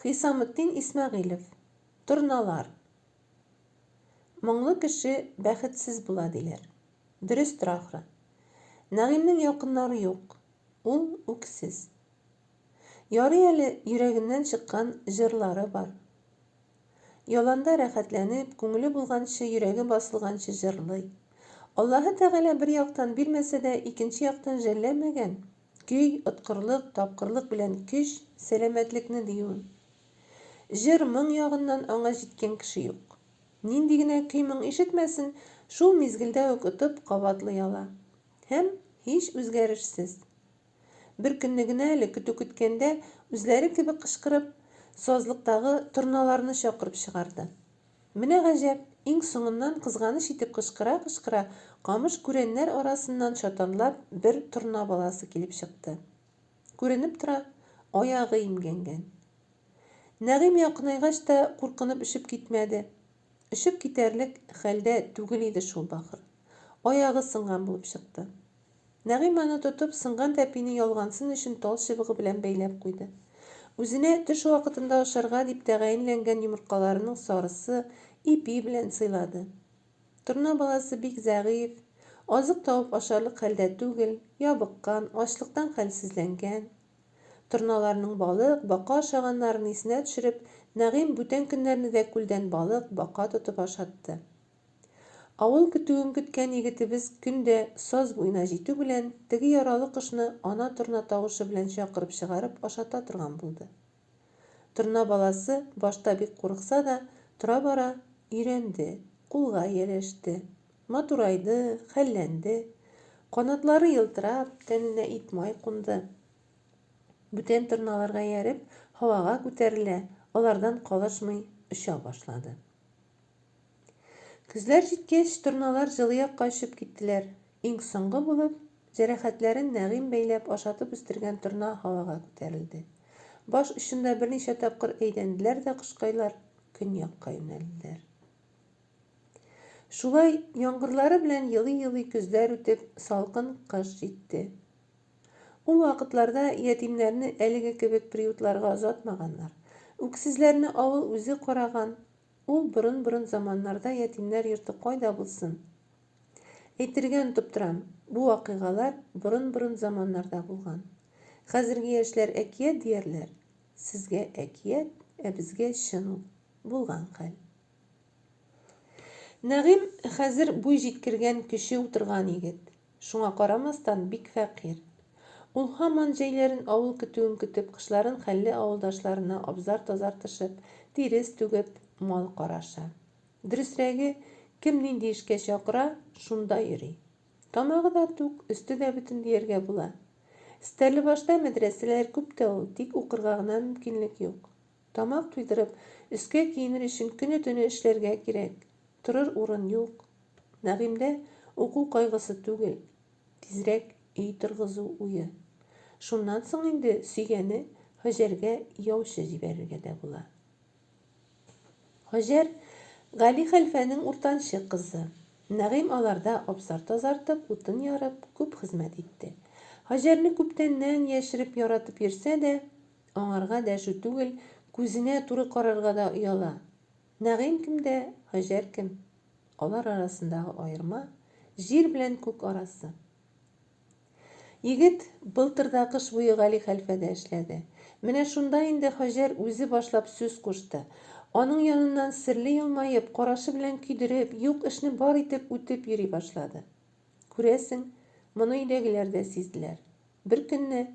Хисаметдин Исмәгыйлев. Торналар. Моңлы кеше бәхетсез була, диләр. Дөрестер, ахры. Нәгыймнең якыннары юк. Ул үксез. Ярый әле йөрәгеннән чыккан җырлары бар. Яланда рәхәтләнеп, күңеле булганчы, йөрәге басылганчы җырлый. Аллаһы Тәгалә бер яктан бирмәсә дә, икенче яктан жәлләмәгән. Көй, откырлык, тапкырлык белән көч, сәламәтлекне диюем. Җыр, моң ягыннан аңа җиткән кеше юк. Нинди генә көй-моң ишетмәсен, шул мизгелдә үк отып, кабатлый ала. Һәм һич үзгәрешсез. Бер көнне генә әле көтү көткәндә, үзләре кебек кычкырып, сазлыктагы торналарны чакырып чыгарды. Менә гаҗәп, иң соңыннан кызганыч итеп кычкыра-кычкыра, камыш күрәннәр арасыннан чатанлап бер торна баласы килеп чыкты. Күренеп тора, аягы имгәнгән. Нәгыйм якынайгач та куркынып очып китмәде. Очып китәрлек хәлдә түгел иде шул бахыр. Аягы сынган булып чыкты. Нәгыйм аны тотып, сынган тәпине ялгансын өчен тал чыбыгы белән бәйләп куйды. Үзенә төш вакытында ашарга дип тәгаенләнгән йомыркаларының сарысы, ипи белән сыйлады. Торна баласы бик зәгыйфь, азык табып ашарлык хәлдә түгел, ябыккан, ачлыктан хәлсезләнгән. Торналарның балык, бака ашаганнарын исенә төшереп, Нәгыйм бүтән көннәрне дә күлдән балык, бака тотып ашатты. Авыл көтүен көткән егетебез көн дә саз буена җитү белән, теге яралы кошны ана торна тавышы белән чакырып чыгарып ашата торган булды. Торна баласы башта бик курыкса да, тора-бара өйрәнде, кулга ияләште. Матурайды, хәлләнде. Канатлары елтырап, тәненә ит-май кунды. Бүтән торналарга ияреп, һавага күтәрелә, алардан калышмый оча башлады. Көзләр җиткәч, торналар җылы якка очып киттеләр. Иң соңгы булып, җәрәхәтләрен Нәгыйм бәйләп ашатып үстергән торна һавага күтәрелде. Баш очында берничә тапкыр әйләнделәр дә кошкайлар көньякка юнәлделәр. Шулай яңгырлары белән елый-елый көзләр үтеп, салкын кыш җитте. Ул вакытларда ятимнәрне әлеге кебек приютларга озатмаганнар. Үксезләрне авыл үзе караган, Ул борын-борын заманнарда ятимнәр йорты кайда булсын? Әйтергә онытып торам, бу вакыйгалар борын-борын заманнарда булган. Хәзерге яшьләр әкият диярләр, сезгә әкият, ә безгә чын ул, булган хәл. Нәгыйм хәзер буй җиткергән, көче утырган егет. Шуңа карамастан, бик фәкыйрь. Ул һаман җәйләрен авыл көтүен көтеп, кышларын хәлле авылдашларына абзар тазартышып, тирес түгеп, мал караша. Дөресрәге, кем нинди эшкә чакыра, шунда йөри. Тамагы да тук, өсте дә бөтен дияргә була. Стәрлебашта мәдрәсәләр күп тә ул, тик укырга гына мөмкинлек юк. Тамак туйдырып, өскә киенер өчен көне-төне эшләргә кирәк. Торыр урын юк. Нәгыймдә уку кайгысы түгел, тизрәк өй торгызу уе. Шуннан соң инде сөйгәне Һаҗәргә яучы җибәрергә дә була. Һаҗәр, Гали хәлфәнең уртанчы кызы. Нәгыйм аларда абзар тазартып, утын ярып, күп хезмәт итте. Һаҗәрне күптәннән яшереп яратып йөрсә дә, аңарга дәшү түгел, күзенә туры карарга да ояла. Нәгыйм кем дә, Һаҗәр кем? Алар арасындагы аерма, җир белән күк арасы. Егет былтыр да кыш буе Гали хәлфәдә эшләде. Менә шунда инде Һаҗәр үзе башлап сүз кушты. Аның яныннан серле елмаеп, карашы белән көйдереп, юк эшне бар итеп үтеп йөри башлады. Күрәсең, моны өйдәгеләр дә сизделәр. Беркөнне,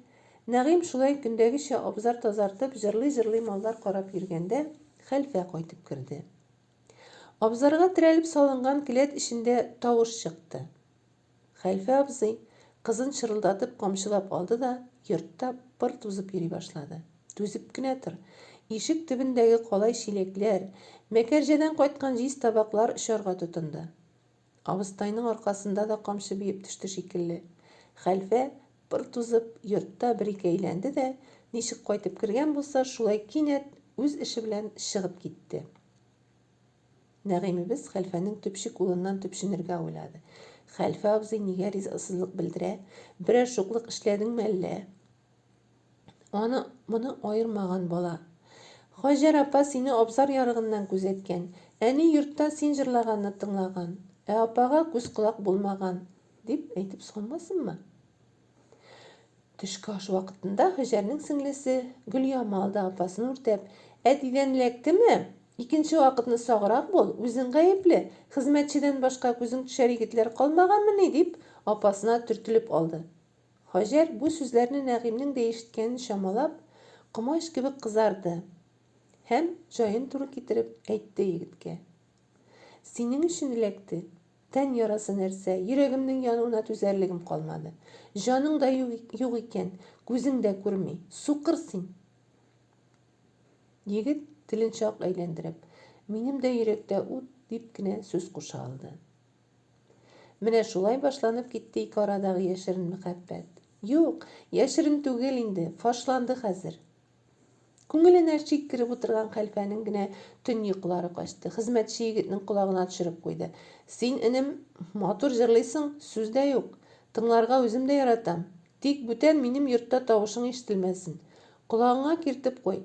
Нәгыйм шулай көндәгечә абзар тазартып, җырлый-җырлый маллар карап йөргәндә, хәлфә кайтып керде. Абзарга терәлеп салынган келәт эчендә тавыш чыкты. Хәлфә абзый кызын чырылдатып камчылап алды да йортта пыр тузып йөри башлады. Түзеп кенә тор, ишек төбендәге калай чиләкләр, Мәкәрҗәдән кайткан җиз табаклар очарга тотынды. Абыстайның аркасында да камчы биеп төште шикелле. Хәлфә, пыр тузып, йортта бер-ике әйләнде дә, ничек кайтып кергән булса, шулай кинәт үз эше белән чыгып китте. Нәгыймебез хәлфәнең төпчек улыннан төпченергә уйлады. Хәлфә абзый нигә ризасызлык белдерә? Берәр шуклык эшләдеңме әллә? Аны моны аермаган бала. Һаҗәр апа сине абзар ярыгыннан күзәткән, әни йортта син җырлаганны тыңлаган, ә апага күз-колак булмаган, дип әйтеп салмасынмы? Төшке аш вакытында Һаҗәрнең сеңлесе Гөльямал да апасын үртәп, Әтидән эләктеме? Икенче вакытны саграк бул, үзең гаепле, хезмәтчедән башка күзең төшәр егетләр калмаганмыни, дип, апасына төртелеп алды. Һаҗәр, бу сүзләрне Нәгыймнең дә ишеткәнен чамалап, комач кебек кызарды һәм, җаен туры китереп, әйтте егеткә. Синең өчен эләкте. Тән ярасы нәрсә, йөрәгемнең януына түзәрлегем калмады. Җаның да юк икән, күзең дә күрми. Сукыр син! Егет, телен чак әйләндереп, Минем дә йөрәктә ут, дип кенә сүз куша алды. Менә шулай башланып китте ике арадагы яшерен мәхәббәт. Юк, яшерен түгел инде, фашланды хәзер. Күңеленә шик кереп утырган хәлфәнең генә төн йокылары качты. Хезмәтче егетнең колагына төшереп куйды. Син, энем, матур җырлыйсың, сүз дә юк. Тыңларга үзем дә яратам. Тик бүтән минем йортта тавышың ишетелмәсен. Колагыңа киртеп куй.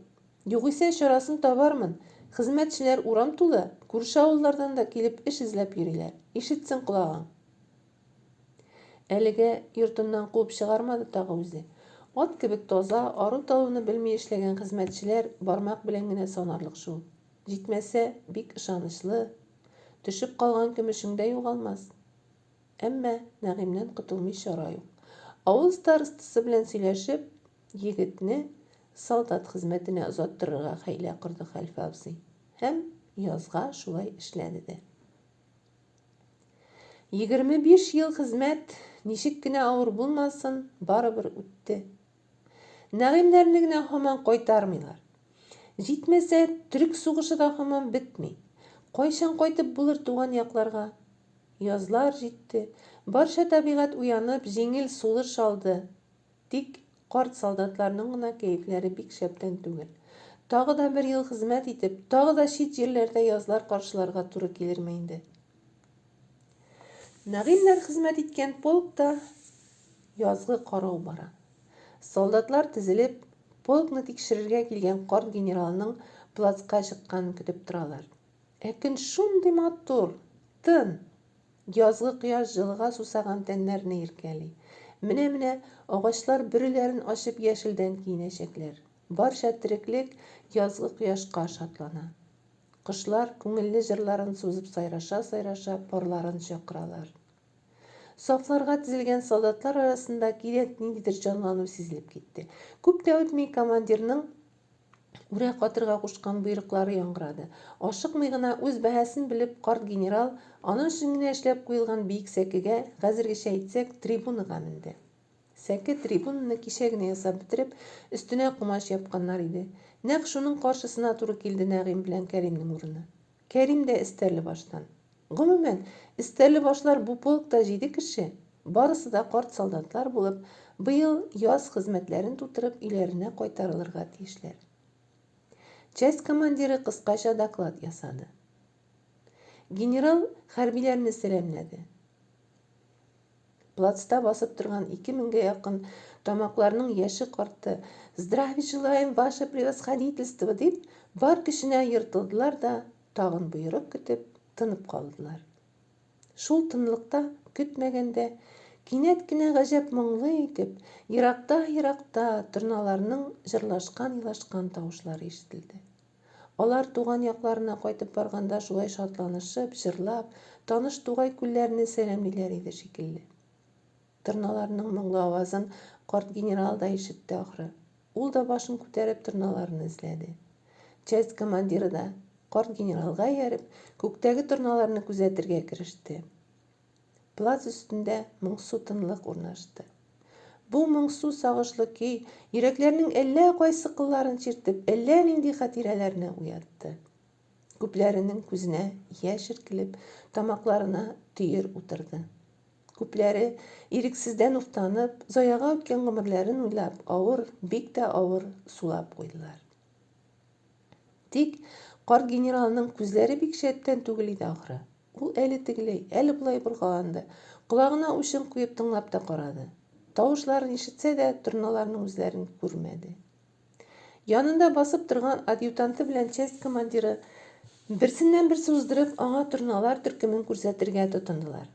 Югыйсә чарасын табармын. Хезмәтчеләр урам тулы, күрше авыллардан да килеп эш эзләп йөриләр. Ишетсен колагың. Әлегә йортыннан куып чыгармады тагы үзе. Ат кебек таза, ару-талуны белми эшләгән хезмәтчеләр бармак белән генә санарлык шул. Җитмәсә, бик ышанычлы. Төшеп калган көмешең дә югалмас. Әмма Нәгыймнән котылмый чара юк. Авыл старостасы белән сөйләшеп, егетне солдат хезмәтенә озаттырырга хәйлә корды Хәлфә абзый. Һәм язга шулай эшләде дә. 25 ел хезмәт, ничек кенә авыр булмасын, барыбер үтте. Нәгыймнәрне генә һаман кайтармыйлар. Җитмәсә, төрек сугышы да һаман бетми. Кайчан кайтып булыр туган якларга? Язлар җитте. Барча табигать уянып, җиңел сулыш алды. Тик карт солдатларның гына кәефләре бик шәптән түгел. Тагы да бер ел хезмәт итеп, тагы да чит җирләрдә язлар каршыларга туры килерме инде? Нәгыймнәр хезмәт иткән полкта язгы карау бара. Солдатлар тезелеп, полкны тикшерергә килгән карт генералның плацка чыкканын көтеп торалар. Ә көн шундый матур, тын. Язгы кояш җылыга сусаган тәннәрне иркәли. Менә-менә агачлар бөреләрен ачып яшелдән киенәчәкләр. Барча тереклек язгы кояшка шатлана. Кошлар, күңелле җырларын сузып сайраша-сайраша, парларын чакыралар. Сафларга тезелгән солдатлар арасында кинәт ниндидер җанлану сизелеп китте. Күп тә үтми командирның Үрә катырга кушкан боерыклары яңгырады. Ашыкмый гына, үз бәһасен белеп, карт генерал аның өчен генә эшләп куелган биек сәкегә, хәзергечә әйтсәк, трибунага менде. Сәке трибунаны кичә генә ясап бетереп, өстенә комач япканнар иде. Нәкъ шуның каршысына туры килде Нәгыйм белән Кәримнең урыны. Кәрим дә Эстәрлебаштан. Гомумән, эстәрлебашлар бу полкта җиде кеше, барысы да карт солдатлар булып, быел яз хезмәтләрен тутырып өйләренә кайтарылырга тиешләр. Часть командиры кыскача доклад ясады. Генерал хәрбиләрне сәламләде. Плацта басып торган 2000гә якын тамакларның яше-карты, Здравия желаем, ваше превосходительство! дип, бар көченә ертылдылар да, тагын боерык көтеп, тынып калдылар. Шул тынлыкта, көтмәгәндә, кинәт кенә гаҗәп моңлы итеп, еракта-еракта торналарның җырлашкан-елашкан тавышлары ишетелде. Алар туган якларына кайтып барганда шулай шатланышып, җырлап, таныш тугай-күлләрне сәламлиләр иде шикелле. Торналарның моңлы авазын карт генерал да ишетте, ахры. Ул да башын күтәреп торналарны эзләде. Часть командиры да, карт генералга ияреп, күктәге торналарны күзәтергә кереште. Плац өстендә моңсу тынлык урнашты. Бу моңсу сагышлы көй йөрәкләрнең әллә кайсы кылларын чиртеп, әллә нинди хатирәләрне уятты. Күпләренең күзенә яшь эркелеп, тамакларына төер утырды. Күпләре, ирексездән уфтанып, заяга үткән гомерләрен уйлап, авыр, бик тә авыр сулап куйдылар. Тик карт генералның күзләре бик шәптән түгел иде ахры. Ул әле тегеләй, әле болай боргаланды. Колагына учын куеп тыңлап та карады. Тавышларын ишетсә дә, торналарның үзләрен күрмәде. Янында басып торган адъютанты белән часть командиры, берсеннән-берсе уздырып, аңа торналар төркемен күрсәтергә тотындылар.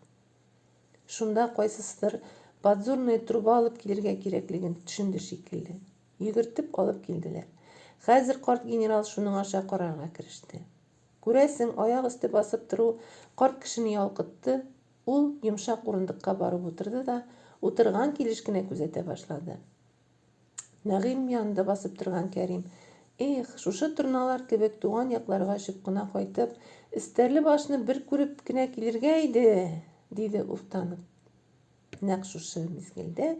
Шунда кайсысыдыр подзорная труба алып килергә кирәклеген төшенде шикелле. Йөгертеп алып килделәр. Хәзер карт генерал шуның аша карарга кереште. Күрәсең, аяк өсте басып тору карт кешене ялкытты, ул йомшак урындыкка барып утырды да, утырган килеш кенә күзәтә башлады. Нәгыйм янында басып торган Кәрим, Эх, шушы торналар кебек туган якларга очып кына кайтып, Эстәрлебашны бер күреп кенә килергә иде! диде уфтанып. Нәкъ шушы мизгелдә,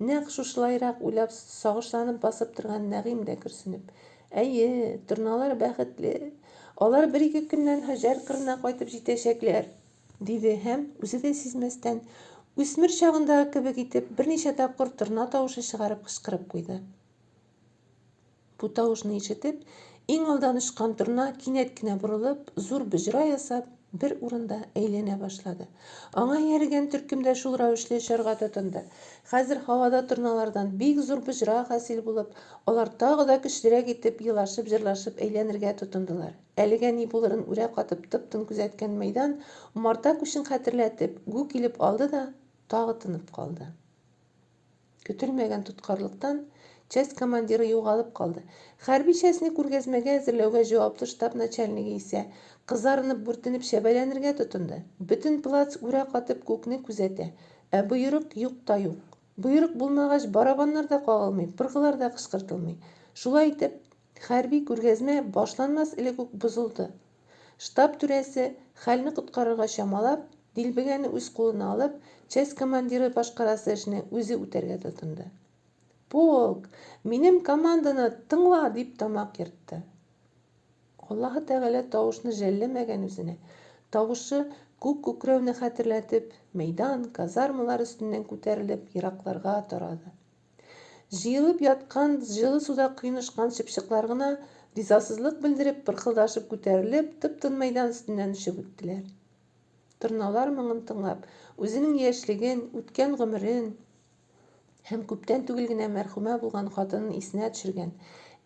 нәкъ шушылайрак уйлап, сагышланып басып торган Нәгыйм дә көрсенеп, Әйе, торналар бәхетле. Алар бер-ике көннән Һаҗәр кырына кайтып җитәчәкләр. Диде һәм, үзе дә сизмәстән, үсмер чагындагы кебек итеп, берничә тапкыр торна тавышы чыгарып кычкырып куйды. Бу тавышны ишетеп, иң алдан очкан торна кинәт кенә борылып, зур боҗра ясап, бер урында әйләнә башлады. Аңа ияргән төркем дә шул рәвешле очарга тотынды. Хәзер һавада торналардан бик зур боҗра хасил булып, алар тагы да көчлерәк итеп елашып-җырлашып әйләнергә тотындылар. Әлегә ни булырын үрә катып тып-тын күзәткән мәйдан, умарта күчен хәтерләтеп, гү килеп алды да, тагы тынып калды. Көтелмәгән тоткарлыктан часть командиры югалып калды. Хәрби частьне күргәзмәгә әзерләүгә җаваплы штаб начальнигы исә, кызарынып-бүртенеп чәбәләнергә тотынды. Бөтен плац үрә катып күкне күзәтә, ә боерык юк та юк. Боерык булмагач, барабаннар да кагылмый, пыргылар да кычкыртылмый. Шулай итеп, Хәрби күргәзмә башланмас элек үк бозылды. Штаб түрәсе, хәлне коткарырга чамалап, дилбегәне үз кулына алып, часть командиры башкарасы эшне үзе үтәргә тотынды. Полк, минем команданы тыңла! дип тамак ертты. Аллаһы Тәгалә тавышны жәлләмәгән үзенә. Тавышы, күк күкрәүне хәтерләтеп, мәйдан, казармалар өстеннән күтәрелеп, еракларга тарады. Җыелып яткан, җылы суда коенышкан чыпчыклар гына, ризасызлык белдереп, пырхылдашып күтәрелеп, тып-тын мәйдан өстеннән очып үттеләр. Торналар моңын тыңлап, үзенең яшьлеген, үткән гомерен һәм күптән түгел генә мәрхүмә булган хатынын исенә төшергән,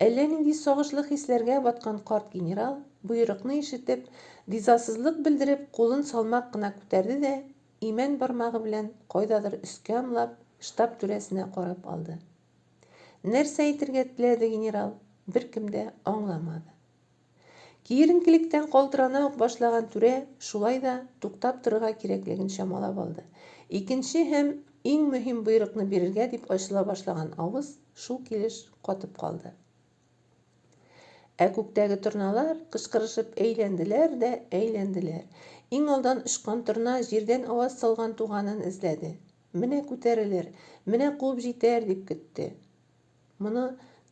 әллә нинди сагышлы хисләргә баткан карт генерал, боерыкны ишетеп, ризасызлык белдереп, кулын салмак кына күтәрде дә, Имән бармагы белән кайдадыр өскә ымлап, штаб түрәсенә карап алды. Нәрсә әйтергә теләде генерал, беркем дә аңламады. Киеренкелектән калтырана ук башлаган түрә шулай да туктап торырга кирәклеген чамалап алды. Икенче һәм иң мөһим боерыкны бирергә дип ачыла башлаган авыз шул килеш катып калды. Ә күктәге торналар кычкырышып әйләнделәр дә әйләнделәр. Иң алдан очкан торна җирдән аваз салган туганын эзләде. Менә күтәрелер, менә куып җитәр дип көтте. Моны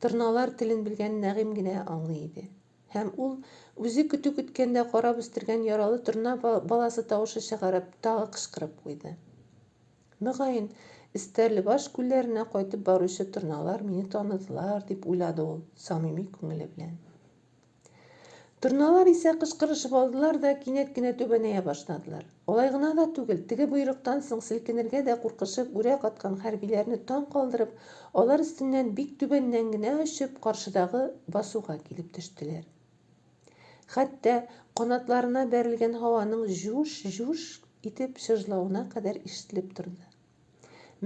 торналар телен белгән Нәгыйм генә аңлый иде. Һәм ул, үзе көтү көткәндә карап үстергән яралы торна баласы тавышы чыгарып, тагы кычкырып куйды. Мөгаен, Эстәрлебаш күлләренә кайтып баручы торналар мине таныдылар, дип уйлады ул самими күңеле белән. Торналар исә кычкырышып алдылар да кинәт кенә түбәнәя башладылар. Алай гына да түгел, теге боерыктан соң селкенергә дә куркышып үрә каткан хәрбиләрне таң калдырып, алар өстеннән бик түбәннән генә очып, каршыдагы басуга килеп төштеләр. Хәтта канатларына бәрелгән һаваның җуш-җуш итеп чыжлавына кадәр ишетелеп торды.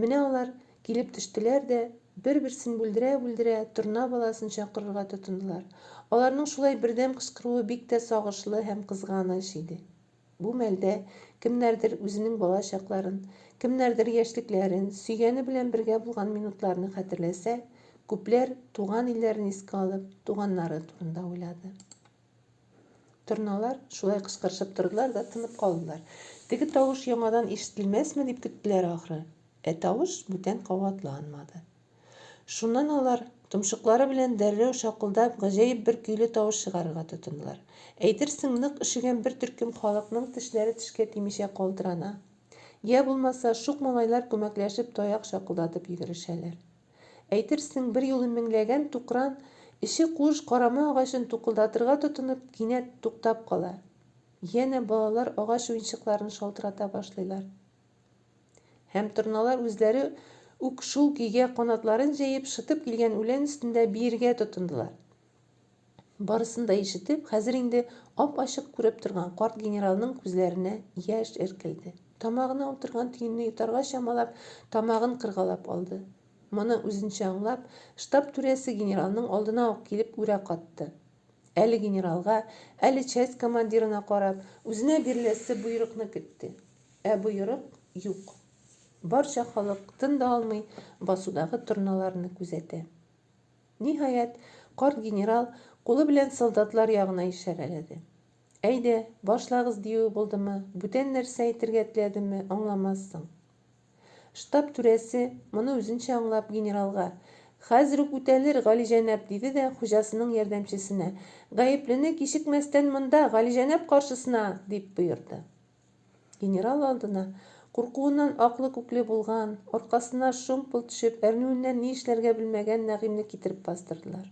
Менә алар килеп төштеләр дә, бер-берсен бүлдерә-бүлдерә, торна баласын чакырырга тотындылар. Аларның шулай бердәм кычкыруы бик тә сагышлы һәм кызганыч иде. Бу мәлдә кемнәрдер үзенең бала чакларын, кемнәрдер яшьлекләрен, сөйгәне белән бергә булган минутларны хәтерләсә, күпләр туган илләрен искә алып, туганнары турында уйлады. Торналар шулай кычкырышып тордылар да тынып калдылар. Теге тавыш яңадан ишетелмәсме дип көттеләр ахры. Ә тавыш бүтән кабатланмады. Шуннан алар, томшыклары белән дәррәү шакылдап, гаҗәеп бер көйле тавыш чыгарырга тотындылар. Әйтерсең, нык өшегән бер төркем халыкның тешләре тешкә тимичә калтырана. Йә булмаса, шук малайлар күмәкләшеп таяк шакылдатып йөгерешәләр. Әйтерсең, берьюлы меңләгән тукран, эче куыш карама агачын тукылдатырга тотынып, кинәт туктап кала. Янә балалар агач уенчыкларын шалтырата башлыйлар. Һәм торналар үзләре үк шул көйгә канатларын җәеп шытып килгән үлән өстендә биергә тотындылар. Барысын да ишетеп, хәзер инде ап-ачык күреп торган карт генералның күзләренә яшь эркелде. Тамагына утырган төенне йотарга чамалап, тамагын кыргалап алды. Моны үзенчә аңлап, штаб түрәсе генералның алдына ук килеп үрә катты. Әле генералга, әле часть командирына карап, үзенә биреләсе боерыкны көтте. Ә боерык юк. Барча халык, тын да алмый, басудагы торналарны күзәтә. Ниһаять, карт генерал кулы белән солдатлар ягына ишарәләде. Әйдә, башлагыз диюе булдымы, бүтән нәрсә әйтергә теләдеме, аңламассың. Штаб түрәсе, моны үзенчә аңлап, генералга, Хәзер үк үтәлер, галиҗәнап, диде дә хуҗасының ярдәмчесенә, Гаеплене кичекмәстән монда, галиҗәнап каршысына! дип боерды. Генерал алдына, куркуыннан аклы-күкле булган, аркасына шомпол төшеп, әрнүеннән ни эшләргә белмәгән Нәгыймне китереп бастырдылар.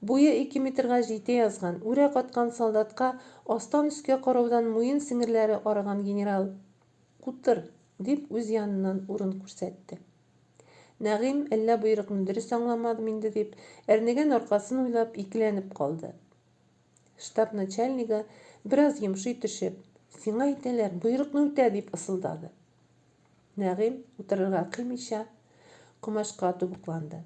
Буе ике метрга җитә язган, үрә каткан солдатка астан өскә караудан муен сеңерләре арыган генерал, Утыр, дип үз яныннан урын күрсәтте. Нәгыйм, әллә боерыкны дөрес аңламадым инде дип, әрнегән аркасын уйлап, икеләнеп калды. Штаб начальнигы, бераз йомшый төшеп, Сиңа әйтәләр, боерыкны үтә, дип ысылдады. Нәгыйм, утырырга кыймыйча, комачка тубыкланды.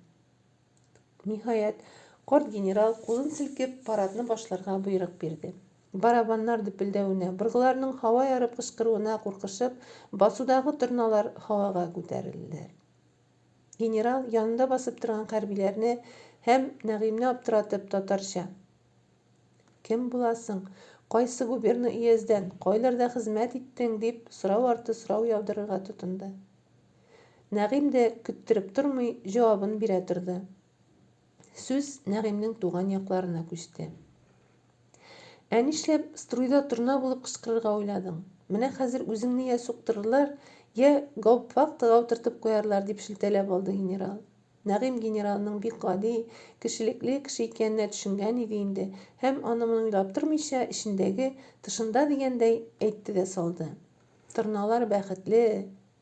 Ниһаять, карт генерал, кулын селкеп, парадны башларга боерык бирде. Барабаннар дөпелдәвенә, быргыларның һава ярып кычкыруына куркышып, басудагы торналар һавага күтәрелделәр. Генерал, янында басып торган хәрбиләрне һәм Нәгыймне аптыратып, татарча, Кем буласың? Кайсы губерна өяздән? Кайларда хезмәт иттең? дип, сорау арты сорау яудырырга тотынды. Нәгыйм дә, көттереп тормый, җавабын бирә торды. Сүз Нәгыймнең туган якларына күчте. Ә нишләп струйда торна булып кычкырырга уйладың? Менә хәзер үзеңне я суктырырлар, я гауптвахтага утыртып куярлар, дип шелтәләп алды генерал. Нәгыйм генералның бик гади, кешелекле кеше икәненә төшенгән иде инде һәм, аны-моны уйлап тормыйча, эчендәге, тышында дигәндәй, әйтте дә салды. Торналар бәхетле!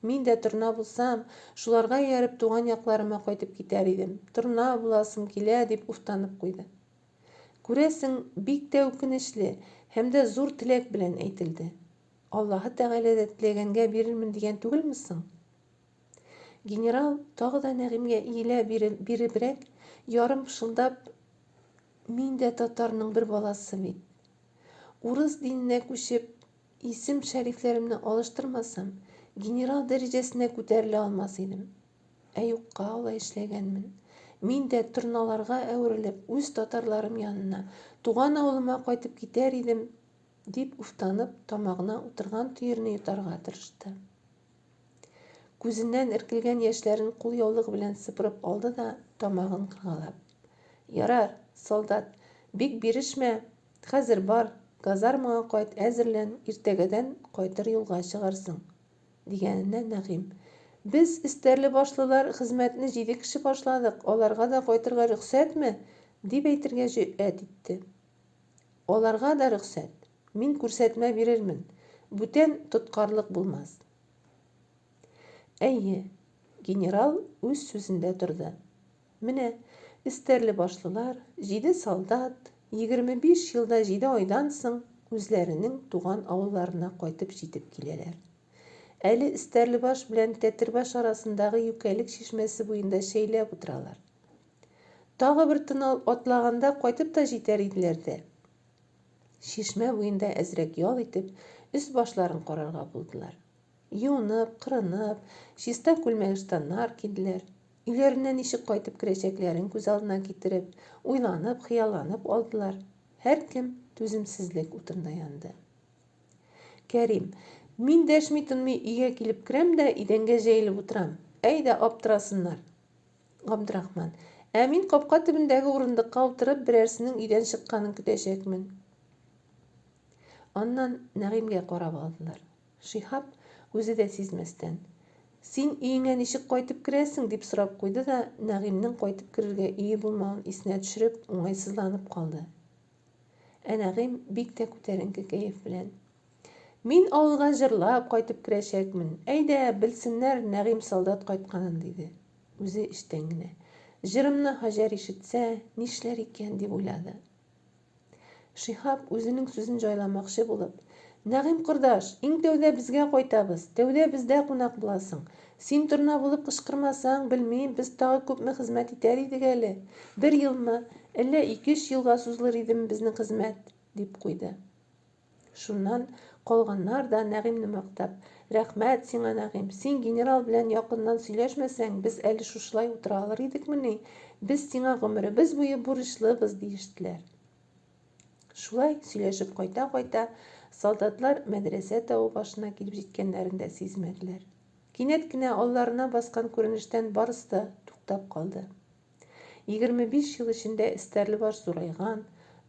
Мин дә торна булсам, шуларга ияреп туган якларыма кайтып китәр идем. Торна буласым килә, дип уфтанып куйды. Күрәсең, бик тә үкенечле һәм дә зур теләк белән әйтелде. Аллаһы Тәгалә дә теләгәнгә бирермен дигән түгелме соң? Генерал тагы да Нәгыймгә иелә биребрәк, ярым пышылдап, Мин дә татарның бер баласы бит. Урыс диненә күчеп, исем-шәрифләремне алыштырмасам, генерал дәрәҗәсенә күтәрелә алмас идем. Ә юкка алай эшләгәнмен. Мин дә, торналарга әверелеп, үз татарларым янына, туган авылыма кайтып китәр идем, дип уфтанып, тамагына утырган төерне йотарга тырышты. Күзеннән эркелгән яшьләрен кулъяулыгы белән сыпырып алды да, тамагын кыргалап. Ярар, солдат, бик бирешмә, хәзер бар, казармаңа кайт, әзерлән, иртәгәдән кайтыр юлга чыгарсың. Дигәненә Нәгыйм. Без, эстәрлебашлылар, хезмәтне җиде кеше башладык, аларга да кайтырга рөхсәтме? дип әйтергә җөрьәт итте. Аларга да рөхсәт. Мин күрсәтмә бирермен. Бүтән тоткарлык булмас. Әйе, генерал үз сүзендә торды. Менә, эстәрлебашлылар, җиде солдат, 25 ел да җиде айдан соң үзләренең туган авылларына кайтып җитеп киләләр. Әле Эстәрлебаш белән Тәтербаш арасындагы Юкәлек чишмәсе буенда чәйләп утыралар. Тагы бер тын атлаганда кайтып та җитәр иделәр дә. Чишмә буенда әзрәк ял итеп, өс-башларын карарга булдылар. Юынып, кырынып, чиста күлмәк-ыштаннар киделәр. Өйләренә ничек кайтып керәчәкләрен күз алдына китереп, уйланып, хыялланып алдылар. Һәркем түземсезлек утында янды. Кәрим, Мин дәшми-тынмый өйгә килеп керәм дә идәнгә җәелеп утырам. Әйдә, аптырасыннар. Габдрахман, Ә мин капка төбендәге урындыкка утырып, берәрсенең өйдән чыкканын көтәчәкмен. Аннан Нәгыймгә карап алдылар. Шиһап, үзе дә сизмәстән, Син өеңә ничек кайтып керәсең? дип сорап куйды да, Нәгыймнең кайтып керергә өе булмавын исенә төшереп, уңайсызланып калды. Ә Нәгыйм бик тә күтәренке кәеф белән, Мин авылга җырлап кайтып керәчәкмен. Әйдә, белсеннәр Нәгыйм солдат кайтканын, диде. Үзе эчтән генә, Җырымны Һаҗәр ишетсә, нишләр икән, дип уйлады. Шиһап, үзенең сүзен җайламакчы булып, Нәгыйм кордаш, иң тәүдә безгә кайтабыз, тәүдә бездә кунак буласың. Син торна булып кычкырмасаң, белмим, без тагы күпме хезмәт итәр идек әле. Бер елмы, әллә ике-өч елга сузылыр идеме безнең хезмәт? дип куйды. Шуннан калганнар да Нәгыймне мактап, Рәхмәт сиңа, Нәгыйм, син генерал белән якыннан сөйләшмәсәң, без әле шушылай утыра алыр идекмени? Без сиңа гомеребез буе бурычлыбыз, диештеләр. Шулай сөйләшеп кайта-кайта, солдатлар мәдрәсә тавы башына килеп җиткәннәрен дә сизмәделәр. Кинәт кенә алларына баскан күренештән барысы да туктап калды. 25 ел эчендә Эстәрлебаш зурайган,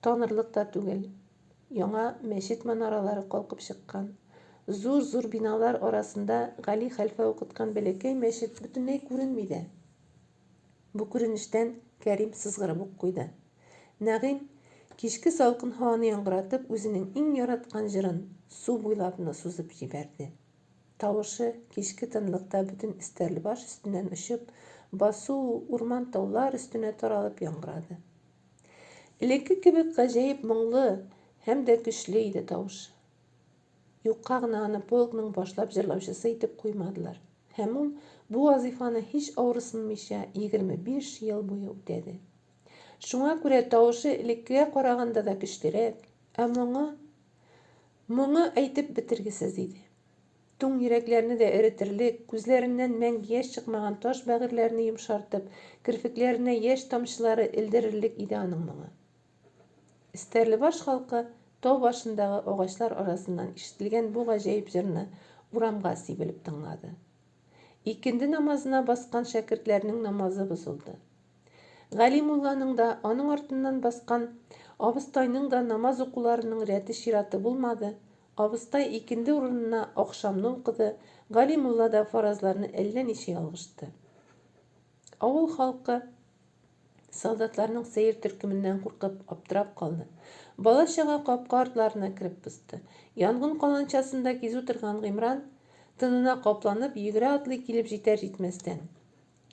танырлык та түгел. Яңа мәчет манаралары калкып чыккан. Зур-зур биналар арасында Гали хәлфә укыткан бәләкәй мәчет бөтенләй күренми дә. Бу күренештән Кәрим сызгырып ук куйды. Нәгыйм, кичке салкын һаваны яңгыратып, үзенең иң яраткан җырын, Су буйлап ны сузып җибәрде. Тавышы, кичке тынлыкта бөтен Эстәрлебаш өстеннән очып, басу, урман-таулар өстенә таралып яңгырады. Элекке кебек гаҗәеп моңлы һәм дә көчле иде тавышы. Юкка гына аны полкның башлап җырлаучысы итеп куймадылар. Һәм ул бу вазыйфаны һич авырсынмыйча 25 ел буе үтәде. Шуңа күрә тавышы элеккегә караганда да көчлерәк, ә моңы, моңы әйтеп бетергесез иде. Туң йөрәкләрне дә эретерлек, күзләреннән мәңге яшь чыкмаган таш бәгырьләрне йомшартып, керфекләренә яшь тамчылары элдерерлек иде аның моңы. Эстәрлебаш халкы тау башындагы агачлар арасыннан ишетелгән бу гаҗәеп җырны урамга сибелеп тыңлады. Икенде намазына баскан шәкертләрнең намазы бозылды. Гали мулланың да, аның артыннан баскан абыстайның да намаз укуларының рәте-чираты булмады, Абыстай икенде урынына ахшамны укыды, Гали мулла да фаразларны әллә ничә ялгышты. Авыл халкы солдатларның сәер төркеменнән куркып, аптырап калды. Бала-чага капка артларына кереп посты. Янгын каланчасында кизү торган Гыймран, тынына капланып, йөгерә-атлый килеп җитәр-җитмәстән.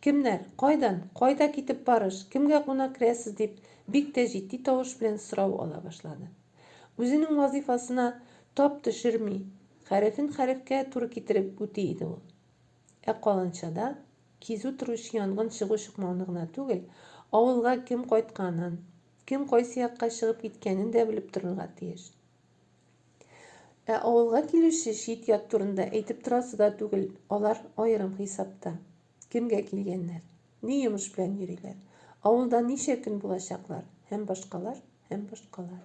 Кемнәр, кайдан, кайда китеп барыш, кемгә кунак керәсез дип, бик тә җитди тавыш белән сорау ала башлады. Үзенең вазыйфасына тап төшерми, хәрефен хәрефкә туры китереп үти иде ул. Ә каланчада кизү торучы янгын чыгу-чыкмауны гына түгел, авылга кем кайтканын, кем кайсы якка чыгып киткәнен дә белеп торырга тиеш. Ә авылга килүче чит-ят турында әйтеп торасы да түгел, алар аерым хисапта. Кемгә килгәннәр, ни йомыш белән йөриләр, авылда ничә көн булачаклар һәм башкалар, һәм башкалар.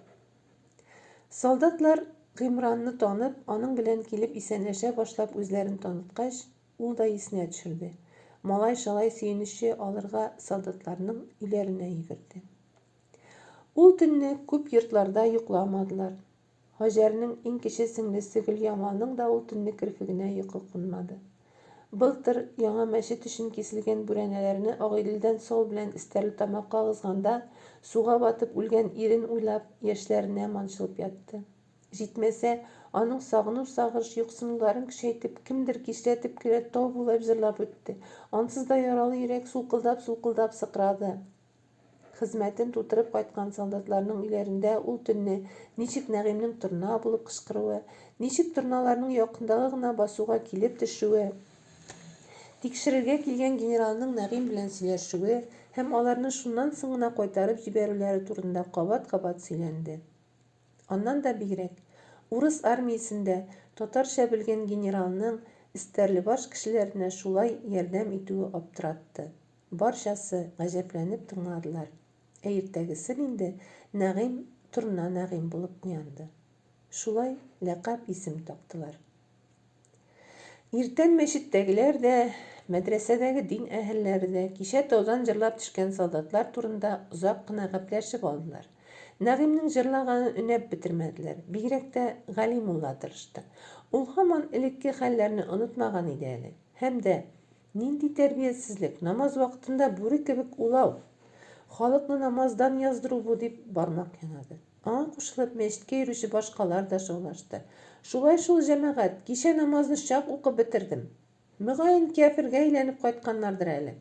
Солдатлар Гыймранны танып, аның белән килеп исәнләшә башлап үзләрен таныткач, ул да исенә төшерде. Малай-шалай сөенече алырга солдатларның өйләренә йөгерде. Ул төнне күп йортларда йокламадылар. Һаҗәрнең иң кече сеңлесе Гөльямалның да ул төнне керфегенә йокы кунмады. Былтыр яңа мәчет өчен киселгән бүрәнәләрне Агыйделдән сал белән Эстәрлетамакка агызганда, суга батып үлгән ирен уйлап, яшьләренә манчылып ятты. Җитмәсә, аның сагыну-сагыш, юксынуларын көчәйтеп, кемдер кичләтеп кенә тау буйлап җырлап үтте. Ансыз да яралы йөрәк сулкылдап-сулкылдап сыкрады. Хезмәтен тутырып кайткан солдатларның өйләрендә ул төнне ничек Нәгыймнең торна булып кычкыруы, ничек торналарның якындагы гына басуга килеп төшүе, тикшерергә килгән генералның Нәгыйм белән сөйләшүе һәм аларны шуннан соң гына кайтарып җибәрүләре турында кабат-кабат сөйләнде. Аннан да бигрәк, урыс армиясендә татарча белгән генералның Эстәрлебаш кешеләренә шулай ярдәм итүе аптыратты. Барчасы гаҗәпләнеп тыңладылар. Ә иртәгесен инде Нәгыйм Торна Нәгыйм булып уянды. Шулай ләкаб исем тактылар. Иртән мәчеттәгеләр дә, мәдрәсәдәге дин әһелләре дә кичә таудан җырлап төшкән солдатлар турында озак кына гәпләшеп алдылар. Нәгыймнең җырлаганын өнәп бетермәделәр. Бигрәк тә Гали мулла тырышты. Ул һаман элекке хәлләрне онытмаган иде әле. Һәм дә Нинди тәрбиясезлек, намаз вакытында бүре кебек улау! Халыкны намаздан яздыру бу, дип бармак янады. Аңа кушылып, мәчеткә йөрүче башкалар да шаулашты. Шулай шул, җәмәгать, кичә намазны чак укып бетердем. Мөгаен, кяфергә әйләнеп кайтканнардыр әле.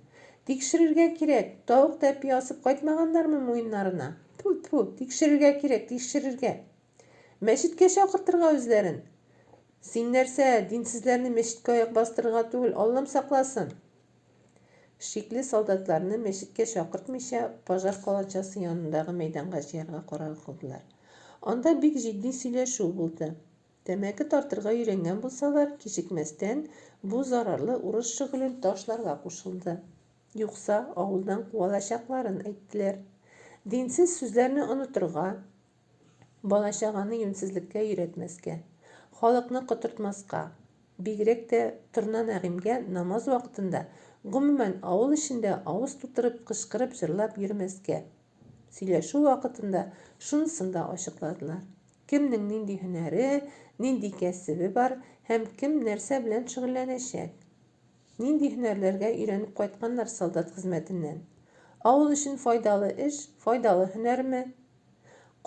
Тикшерергә кирәк, тавык тәпи асып кайтмаганнармы муеннарына? Тфү, тфү, тикшерергә кирәк, тикшерергә. Мәчеткә чакыртырга үзләрен. Син нәрсә, динсезләрне мәчеткә аяк бастырырга түгел, Аллам сакласын. Шикле солдатларны мәчеткә чакыртмыйча, пожар каланчасы янындагы мәйданга җыярга карар кылдылар. Анда бик җитди сөйләшү булды. Тәмәке тартырга өйрәнгән булсалар, кичекмәстән бу зарарлы урыс шөгылен ташларга кушылды. Юкса, авылдан куалачакларын әйттеләр. Динсез сүзләрне онытырга, бала-чаганы юньсезлеккә өйрәтмәскә, халыкны котыртмаска, бигрәк тә Торна Нәгыймгә намаз вакытында, гомумән, авыл эчендә авыз тутырып кычкырып җырлап йөрмәскә. Сөйләшү вакытында шунысын да ачыкладылар. Кемнең нинди һөнәре, нинди кәсебе бар һәм кем нәрсә белән шөгыльләнәчәк. Нинди һөнәрләргә өйрәнеп кайтканнар солдат хезмәтеннән? Авыл өчен файдалы эш, файдалы һөнәрме?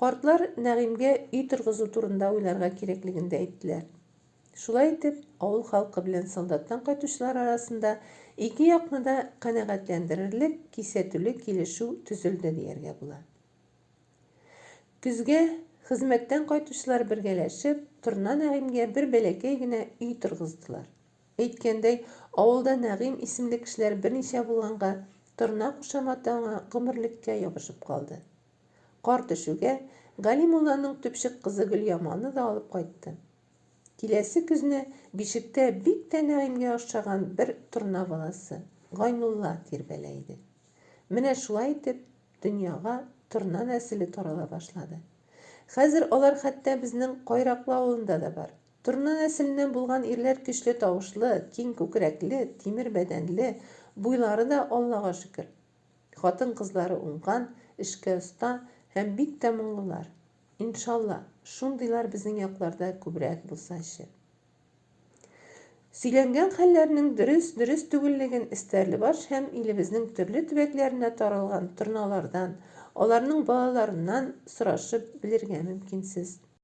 Картлар Нәгыймгә өй торгызу турында уйларга кирәклеген дә әйттеләр. Шулай итеп, авыл халкы белән солдаттан кайтучылар арасында ике якны да канәгатьләндерерлек кисәтүле килешү төзелде дияргә була. Көзгә, хезмәттән кайтучылар бергәләшеп, Торна Нәгыймгә бер бәләкәй генә өй торгыздылар. Әйткәндәй, авылда Нәгыйм исемле кешеләр берничә булганга, Торна кушаматы аңа гомерлеккә ябышып калды. Кар төшүгә, Гали мулланың төпчек кызы Гөльямалны да алып кайтты. Киләсе көзне бишектә бик тә Нәгыймгә охшаган бер торна баласы, Гайнулла тирбәлә иде. Менә шулай итеп, дөньяга торна нәселе тарала башлады. Хәзер алар хәтта безнең Кайраклы авылында да бар. Торна нәселеннән булган ирләр көчле тавышлы, киң күкрәкле, тимер бәдәнле, буйлары да Аллага шөкер. Хатын-кызлары уңган, эшкә оста һәм бик тә моңлылар. Иншалла, шундыйлар безнең якларда күбрәк булсачы. Сөйләнгән хәлләрнең дөрес-дөрес түгеллеген Эстәрлебаш һәм илебезнең төрле төбәкләренә таралган торналардан, аларның балаларыннан сорашып белергә мөмкинсез.